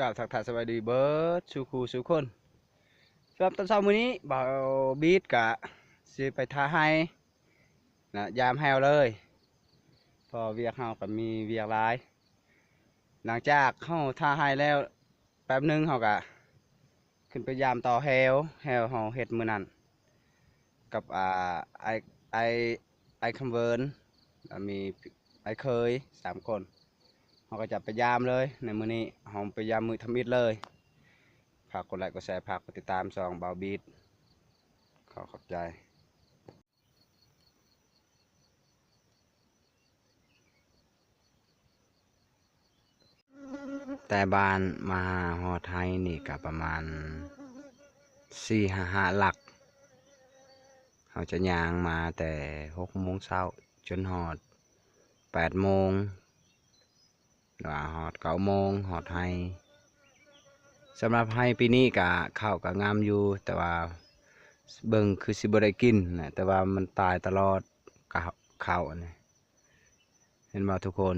ກາບທັກທາຍສະບາຍດີເບີດສູ່ຄູ່ສູ່ຄົນ. ສຳລັບຕອນເຊົ້າມື້ນີ້ ບ່າວບີດກະຊິໄປຖ້າໄຮ່ນະ ຢາມແຮ້ວເລີຍ ເພາະວຽກເຮົາກະມີວຽກຫຼາຍ. ຫຼັງຈາກເຮົາຖ້າໄຮ່ແລ້ວແປັບໜຶ່ງ ເຮົາກະຂຶ້ນໄປຢາມຕໍ່ແຮ້ວ ແຮ້ວເຮົາເຮັດມື້ນັ້ນ ກັບ ອ່າ ອ້າຍ ອ້າຍ ອ້າຍຄຳເວີນ ແລ້ວມີອ້າຍເຂີຍ ສາມຄົນ. ເຮົາກະຈະໄປຢາມເລີຍໃນມື້ນີ້ ເຮົາໄປຢາມມື້ທຳອິດເລີຍ. ຝາກກົດໄລກົດແຊ ຝາກກົດຕິດຕາມຊ່ອງບ່າວບີດ ຂໍຂອບໃຈ. ແຕ່ບ້ານມາຫາຮອດໄຮ່ນີ້ກະປະມານສີ່ຫາຫ້າຫຼັກ. ເຮົາຈະຍ່າງມາແຕ່ຫົກໂມງເຊົ້າຈົນຮອດແປດໂມງ ວ່າຮອດເກົ້າໂມງ ຮອດໄຮ່. ສຳລັບໄຮ່ປີນີ້ກະເຂົ້າກະງາມຢູ່ ແຕ່ວ່າເບິ່ງຄືຊິບໍ່ໄດ້ກິນນະ ແຕ່ວ່າມັນຕາຍຕະຫຼອດ ກະເຂົ້າອັນນີ້. ເຫັນບໍ່ທຸກຄົນ?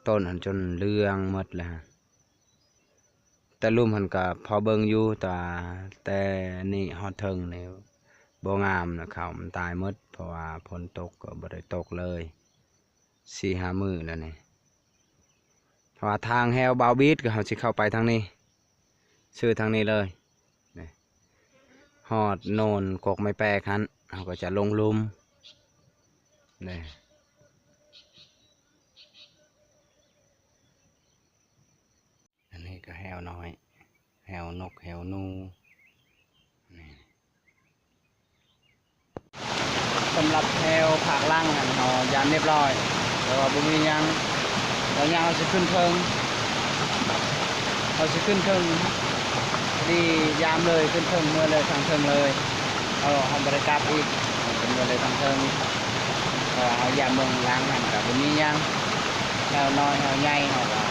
ຕົ້ນຫັ້ນຈົນເຫຼືອງໝົດແລ້ວ. ແຕ່ລຸ່ມຫັ້ນກະພໍເບິ່ງຢູ່ ແຕ່ ແຕ່ນີ້ຮອດເທິງນີ້ບໍ່ງາມນະ ເຂົ້າມັນຕາຍໝົດ ເພາະວ່າຝົນຕົກກະບໍ່ໄດ້ຕົກເລີຍ ສີ່ຫ້າມື້ແລ້ວນີ້. ເພາະວ່າທາງແຮ້ວບ່າວບີດກະ ເຮົາຊິເຂົ້າໄປທາງນີ້ ຊື່ທາງນີ້ເລີຍ. ນີ້ ຮອດໂນນກົກໄມ້ແປກຫັ້ນ ເຮົາກະຈະລົງລຸ່ມນີ້. ອັນນີ້ກະແຮ້ວນ້ອຍ ແຮ້ວນົກ ແຮ້ວໜູ ນີ້. ສຳລັບແຖວພາກຫຼັງຫັ້ນ ເຮົາຢາມຮຽບຮ້ອຍ ແຕ່ວ່າບໍ່ມີຫຍັງ. ແລ້ວຍ່າງເຮົາຊິຂຶ້ນເທິງ ເຮົາຊິຂຶ້ນເທິງ ພໍດີຢາມເລີຍ ຂຶ້ນເທິງ ເມືອເລີຍທາງເທິງເລີຍ. ເຮົາ ເຮົາບໍ່ໄດ້ກັບອີກ ເຮົາກະເມືອເລີຍທາງເທິງ ເພາະວ່າເຮົາຢາມເບິ່ງຫຼັງຫັ້ນກະບໍ່ມີຫຍັງ. ແຖວນ້ອຍແຖວໃຫຍ່ເຮົາກະ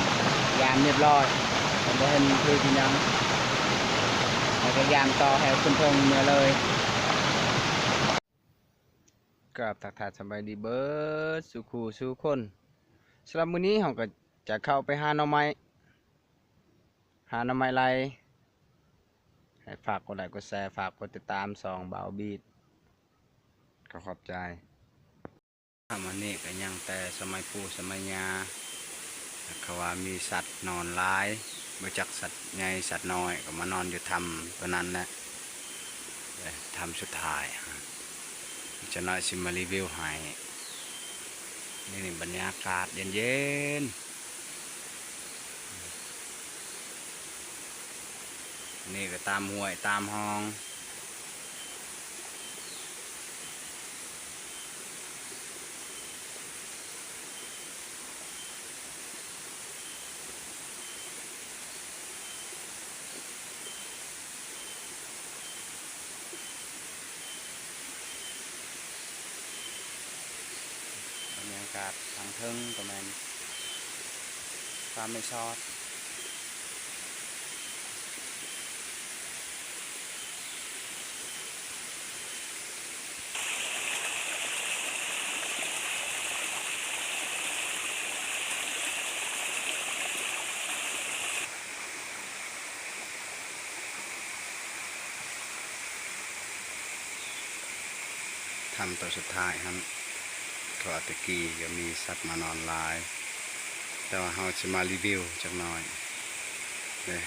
ຢາມຮຽບຮ້ອຍ ກະບໍ່ເຫັນຄືຊິຫຍັງ ເຮົາກະຢາມຕໍ່ແຖວຂຶ້ນເທິງເມືອເລີຍ. ກາບທັກທາຍສະບາຍດີເບີດສູ່ຄູ່ສູ່ຄົນ. ສຳລັບມື້ນີ້ເຮົາກະຈະເຂົ້າໄປຫາໜໍ່ໄມ້ ຫາໜໍ່ໄມ້ໄລ່. ໃຫ້ຝາກກົດໄລກົດແຊ ຝາກກົດຕິດຕາມຊ່ອງບ່າວບີດ ຂໍຂອບໃຈ. ຖ້ຳອັນນີ້ກະຍັງແຕ່ສະໄໝປູ່ສະໄໝຍ່າ ເຂົາວ່າມີສັດນອນຫຼາຍ ບໍ່ຈັກສັດໃຫຍ່ສັດນ້ອຍ ກະມານອນຢູ່ຖ້ຳໂຕນັ້ນແຫຼະ. ເອີ ຖ້ຳສຸດທ້າຍ ຈັກໜ້ອຍຊິມາຣີວິວໃຫ້. ນີ້ ນີ້ບັນຍາກາດເຢັນໆ ນີ້ກະຕາມຫ້ວຍຕາມຮ່ອງ. ບັນຍາກາດທາງເທິງກະແມ່ນ ຟາມແມ່ສອດ. ຖ້ຳໂຕສຸດທ້າຍຫັ້ນ ເພາະວ່າແຕ່ກີ້ກະມີສັດມານອນຫຼາຍ ແຕ່ວ່າເຮົາຊິມາຣີວິວຈັກໜ້ອຍເດີ.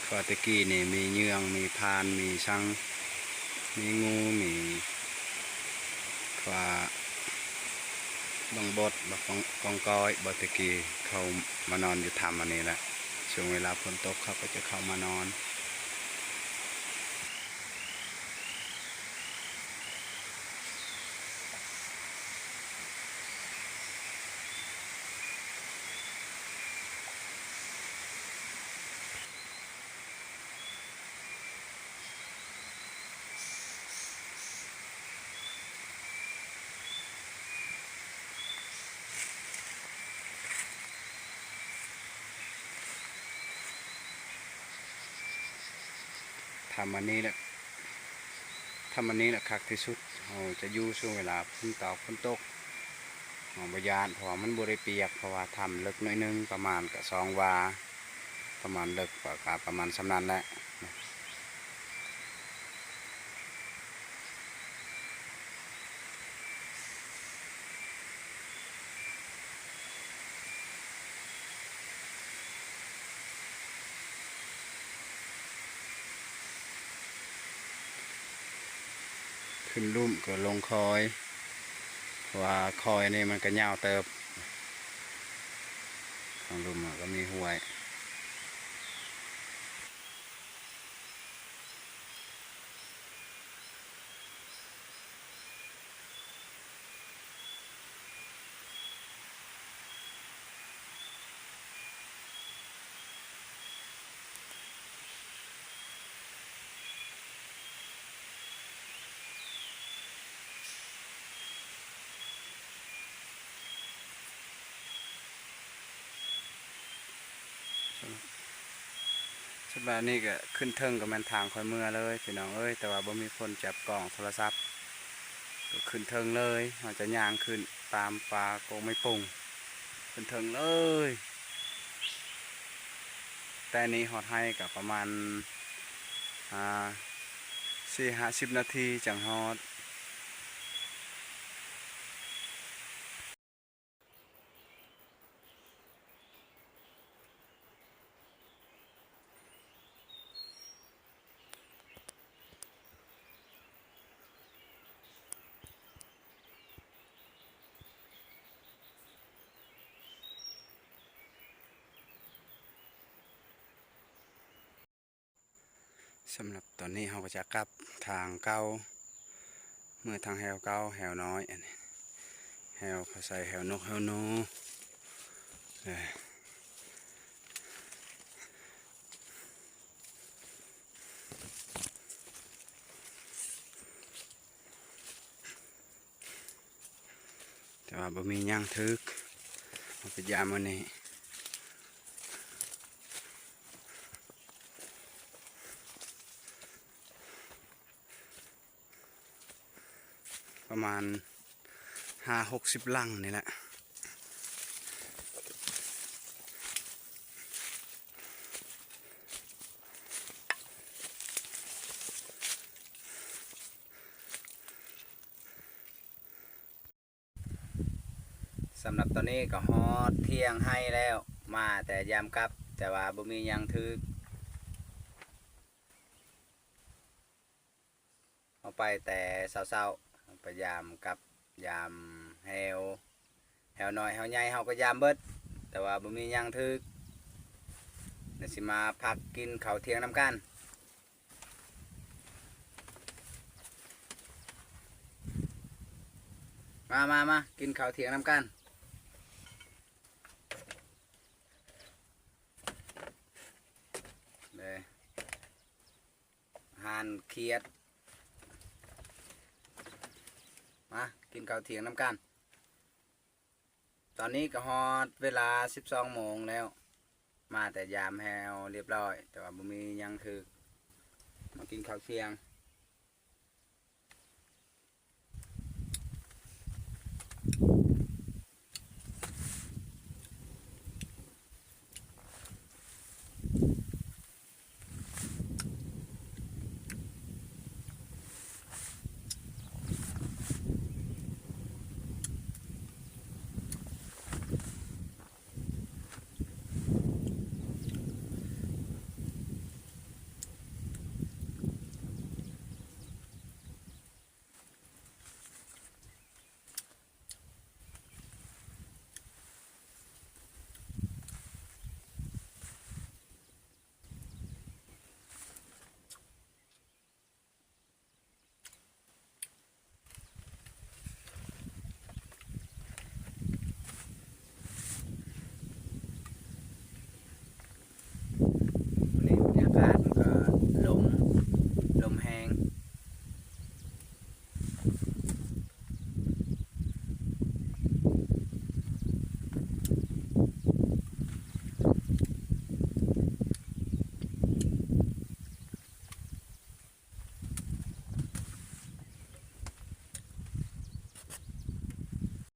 ເພາະວ່າແຕ່ກີ້ນີ້ມີເຍືອງ ມີພານ ມີສັງ ມີງູ ມີ ເພາະວ່າບັງບົດ ບັກກອງ ກອງກອຍ ບໍ່ ແຕ່ກີ້ເຂົາມານອນຢູ່ຖ້ຳອັນນີ້ແຫຼະ. ຊ່ວງເວລາຝົນຕົກເຂົາກະຈະເຂົ້າມານອນ. ຖ້ຳອັນນີ້ແຫຼະ ຖ້ຳອັນນີ້ແຫຼະຄັກທີ່ສຸດ. ເຮົາຈະຢູ່ຊ່ວງເວລາຝົນຕກ ຝົນຕົກ ເຮົາບໍ່ຢ້ານ ເພາະວ່າມັນບໍ່ໄດ້ປຽກ ເພາະວ່າຖ້ຳເລິກໜ້ອຍໜຶ່ງ ປະມານກະສອງວາ ປະມານເລິກກະປະມານສ່ຳນັ້ນແຫຼະ. ຂຶ້ນລຸ່ມກໍລົງຄອຍ ເພາະວ່າຄອຍນີ້ມັນກໍຍາວເຕີບ ຂ້າງລຸ່ມກໍມີຫ້ວຍ. ສຳລັບນີ້ກໍຂຶ້ນເທິງກໍແມ່ນທາງຂ້ອຍເມືອເລີຍ ພີ່ນ້ອງເອີຍ, ແຕ່ວ່າບໍ່ມີຄົນຈັບກ້ອງໂທລະສັບ ກໍຂຶ້ນເທິງເລີຍ. ເຮົາຈະຍ່າງຂຶ້ນຕາມປ່າກົກໄມ້ປຸ້ງ ຂຶ້ນເທິງເລີຍ. ແຕ່ນີ້ຮອດໄຮ່ກໍປະມານ ອ່າ ສີ່ຫ້າສິບນາທີຈັ່ງຮອດ. ສຳລັບຕອນນີ້ເຮົາກໍຈະກັບທາງເກົ່າ ເມືອທາງແຮວເກົ່າ ແຮວນ້ອຍ ອັນນີ້ ແຮວເຂົາໃສ່ແຮວນົກແຮວໜູ ເອີ ແຕ່ວ່າບໍ່ມີຫຍັງຖືກ ເຮົາໄປຢາມມື້ນີ້ ປະມານຫ້າຫົກສິບຫຼັງນີ້ແຫຼະ. ສຳລັບຕອນນີ້ກໍຮອດທ່ຽງໄຮ່ແລ້ວ ມາແຕ່ຍາມກັບ ແຕ່ວ່າບໍ່ມີຫຍັງຖືກ. ເຮົາໄປແຕ່ເຊົ້າໆ ໄປຢາມກັບ ຢາມແຮວ ແຮວນ້ອຍແຮວໃຫຍ່ເຮົາກໍຢາມເບິດ ແຕ່ວ່າບໍ່ມີຫຍັງຖືກ. ດຽວຊິມາພັກກິນເຂົ້າທ່ຽງນຳກັນ. ມາ ມາ ມາ ກິນເຂົ້າທ່ຽງນຳກັນ. ເດ້ ອາຫານຂຽດ ມາກິນເຂົ້າທ່ຽງນຳກັນ. ຕອນນີ້ກໍຮອດເວລາສິບສອງໂມງແລ້ວ ມາແຕ່ຢາມແຮວລຽບຮ້ອຍ ແຕ່ວ່າບໍ່ມີຫຍັງຖືກ. ມາກິນເຂົ້າທ່ຽງ.